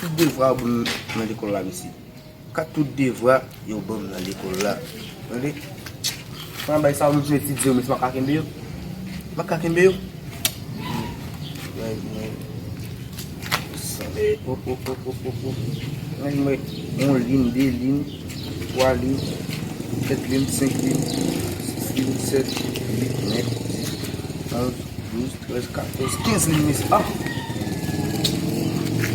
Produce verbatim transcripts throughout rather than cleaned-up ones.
Tout devwa yo ban m nan lekòl la, mesye. Kat tout devwa yo ban m nan lekòl la. Tande? Pran bay sa yo, moun etidye yo, mesye, m ap ka kenbe yo. M ap ka kenbe yo. Sanble, oh, oh, oh, oh, oh, oh. Yon liy, de liy, twa liy, kat liy, senk liy, sis liy, sèt, uit, nèf, dis, onz, douz, trèz, katòz, kenz liy, mesye. Ah!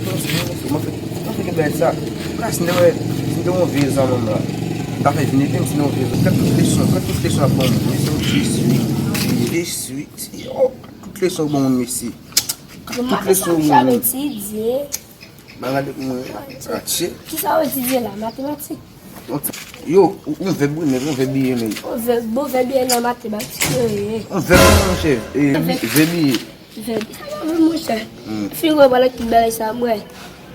Kenz liy, mesye. Mwen fè, mwen fè kenbe sa. Kras, si m te wè, si m te wè yon vye zanmi m la. M ta fè vin ede m, si m te wè yon vye zanmi. Kat tout leson, kat tout leson ap ban m. Leson, je suis, je suis, oh, kat tout leson ban moun, mesye. Kat tout leson ban moun. Bagay de pou mwen. Atye. Kisa w etidye la? Matematik? Yo, yon vèb wi, nèg, yon vèb iye, nèg. Yon vèb, bon, vèb iye nan matematik yo ye. Yon vèb wi, monchè. E, vèb iye. Vèb. Sa pa vre, monchè. Fin wè, pale ki bagay sa, mwen.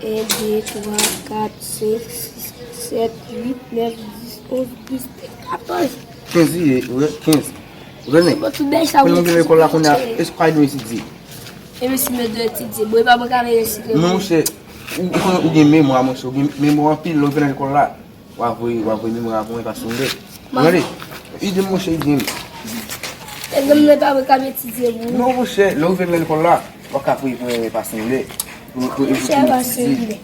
En, de, twa, kat, senk, sis, sèt, uit, nèf, dis, onz, douz, trèz, katòz. Kenz iye, wi, kenz. Ou konnen? Bon, tout bagay sa, wi. Pou nou vin lekòl la kounye a, èske w pa dwe etidye? E mesye, mwen dwe etidye. Bon, e pa mwen k ap resikle. Non, monchè, ou, ou konnen ou gen memwa, monchè, ou gen memwa anpil, lè w vin nan lekòl la. W ap voye, w ap voye memwa a pou mwen, pase yon lè. Ou tande? Ede m, monchè, ede m. Ede m, men pa mwen k ap etidye pou ou. Non, monchè, lè w vin nan lekòl la, w ap ka voye pou mwen, pase yon lè. Pou, pou, pou, pou etidye.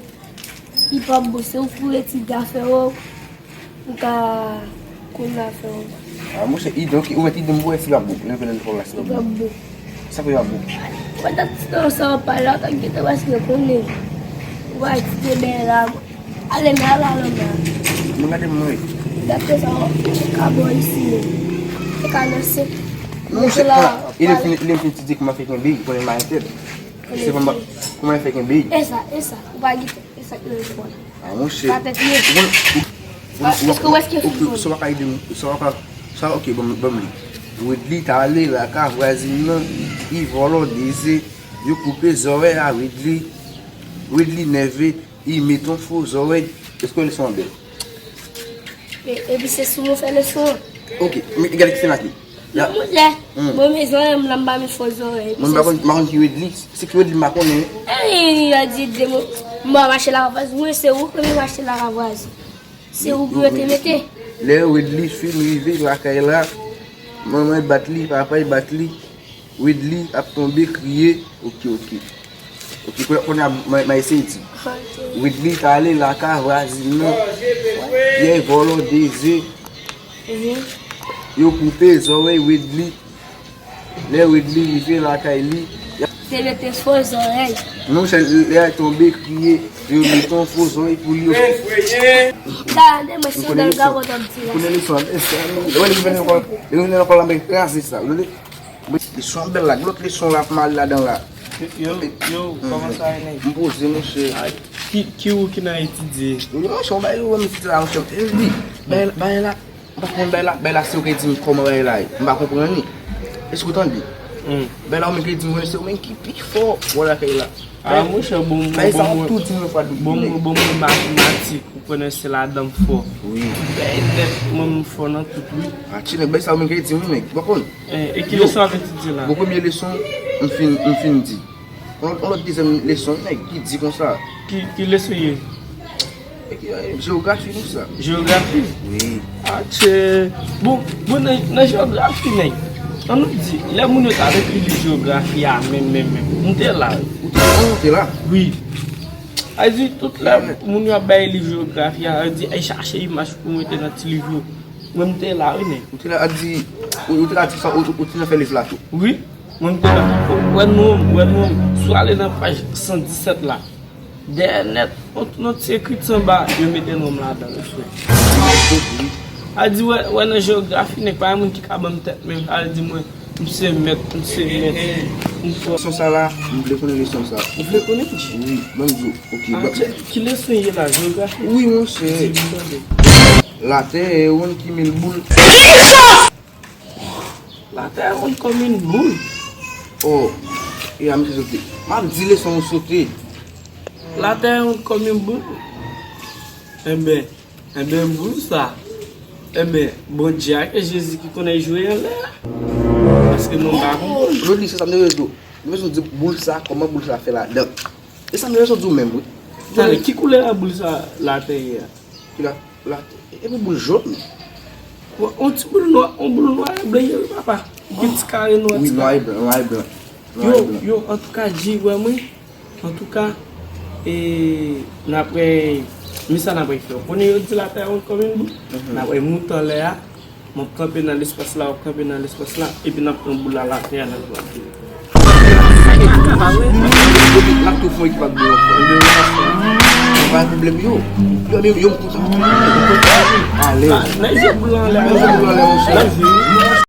Li p ap bon, se ou pou etidye afè w. Ou ka konn afè w. Ah, monchè, ide, ok, ou mèt ide m pou wè si l ap bon. Lè vin nan lekòl la, si l ap bon. Li p ap bon. Sa fè l ap bon? Mwen t ap di nan sa w pale la, w t ap gentan paske konnen. Ou pa di te bèl la. Ale, men al, al anba. Nou gade m, wi. Dapre sa, ou ka bò isi, men. Ou ka nan senk. Non, monchè, e lè m fin, lè m fin etidye kòman fè kenbe, konnen m pa gen tèt. Se kòman, kòman fè kenbe. E sa, e sa, ou pa gen tèt. E sa k nan lekòl. Ah, monchè. Pa tèt mwen. Ou konn, ou, ou, ou, èske w wè s ki fè ou, sa w pa ka ede m, sa w pa, sa, ok, ban m, ban m li. Wedly t ale lakay vwazin nan, li vòlò de ze, yo koupe zòrèy a Wedly. Wedly nève, li met yon fo zòrèy. Èske leson an bèl? E, epi se sou mwen fè leson an. Ok, men gade ki se make. Non, monchè. Mwen men zòrèy m la, m pa met fo zòrèy. Mwen m pa konn, m pa konn ki Wedly. Se ki Wedly m pa konnen. Ey, yo di de mo. M pa mache lakay vwazin. Mwen se ou ki mache lakay vwazin. Se ou pou yo te mete. Lè Wedly fin rive lakay la, manman l bat li, papa l bat li. Wedly ap tonbe kriye. Ok, ok. Ok, kounye, kounye a, m, m eseye di. Ok. Wedly t ale lakay vwazin nan. Pyè vòlò de ze. Mhm. Yo koupe zòrèy Wedly. Lè Wedly rive lakay li, te mete fo zòrèy. Non, se lè a tonbe kriye. Yo mete yon fo zòrèy pou li. Gade, mwen se nan gabo t ap di la. Konnen leson an. Lè Wedly vin ankò, lè Wedly vin ankò la, mwen kraze sa. Leson bèl la, lòt leson la ap mal ladan la. Yo, yo, yo, kòman sa ye, nèg? M poze, monchè. Ki, ki ou ki nan etidye? Wi, monchè, yon bagay yo wè m etidye la, monchè. Wi, bagay, bagay la, m pa konn bagay la, bagay la, se ou ki di m kòman bagay la ye. M pa konprann li. Èske ou tande? Bagay la, ou menm ki di m, se ou menm ki pi fò, wè lakay la. Ah, monchè, bon, bon, bagay sa, bon, ou tou di m yon fwa, bon, bon, bon, bon, matematik, ou konnen se ladan m fò. Wi. Bèl nèt, mwen, m fò nan tout, wi. Ah, ti nèg, bagay sa, ou menm ki di m, wi, nèg. Ou pa konn? Eh, e ki leson w ap etidye la? Bon, premye leson, m fin, m fin di. On, on lòt dezyèm leson, nèg, ki di konsa. Ki, ki leson ye? E ki, eh, jewografi, konsa. Jewografi? Wi. Atchè. Bon, bon, nan, nan jewografi, nèg, ann nou di, lè moun yo t ap ekri liv jewografi a, menm, menm, menm, m te la, wi. Ou te, ou te la? Wi. A di, tout lè moun yo ap bay liv jewografi a, a di, ay chache imaj pou mete nan ti liv yo. Mwen, m te la, wi, nèg. Ou te la, a di, ou, ou te la di sa, ou, ou te nan fè liv la tou. Wi, mwen, m te la. Ou wè non m, ou wè non m. Si w ale nan paj san disèt la, dèyè nèt, yon, yon ti ekrit anba, yo mete non m ladan, mesye. A di, wè, wè nan jewografi, nèg, pa gen moun ki ka ban m tèt, men, a di mwen, M se mèt, m se mèt. M fò. Leson sa la, m vle konnen leson sa. Ou vle konnen? Wi, ban m di w. Ok, ah, ban. Ki, ki leson ye la, jewografi? Wi, monchè. Di m tande. Latè e wonn kòm yon boul. Latè e wonn kòm yon boul. Oh, e a misye sote. M ap di leson ou sote. Latè e wonn kòm yon boul. Enben, Enben, boul sa. Enben, Bondye ak Jezi ki konnen jwe anlè a. Paske mwen m pa konprann. Jodi, se sa m te vle di w. M bezwen di boul sa, kòman boul sa fè ladan. E sa m te bezwen di w menm, wi. Talè, ki koulè a boul sa latè ye a? Ki la, la, e pou boul jòn. Bon, on ti boul nwa, on boul nwa e blan ye, wi, papa. Ki ti kare nwa, wi, ti nwa kare e blan, nwa e blan. Nwa e blan. Yo, yo, antouka, G, wè mwen. Antouka, e, n ap wè, men sa n ap wè fè. Konnen yo di latè wonn kòm yon boul. N ap wè mouton lè a. M ap kanpe nan lespas la, w ap kanpe nan lespas la, epi n ap pran boul la latè a nan twa. L ap tou fon ekip ak boul ankò. Mwen pa gen pwoblèm yo. Yo, yo, yo, m kontan. Alèz. Nan je boul la anlè. Nan je boul la anlè, monchè.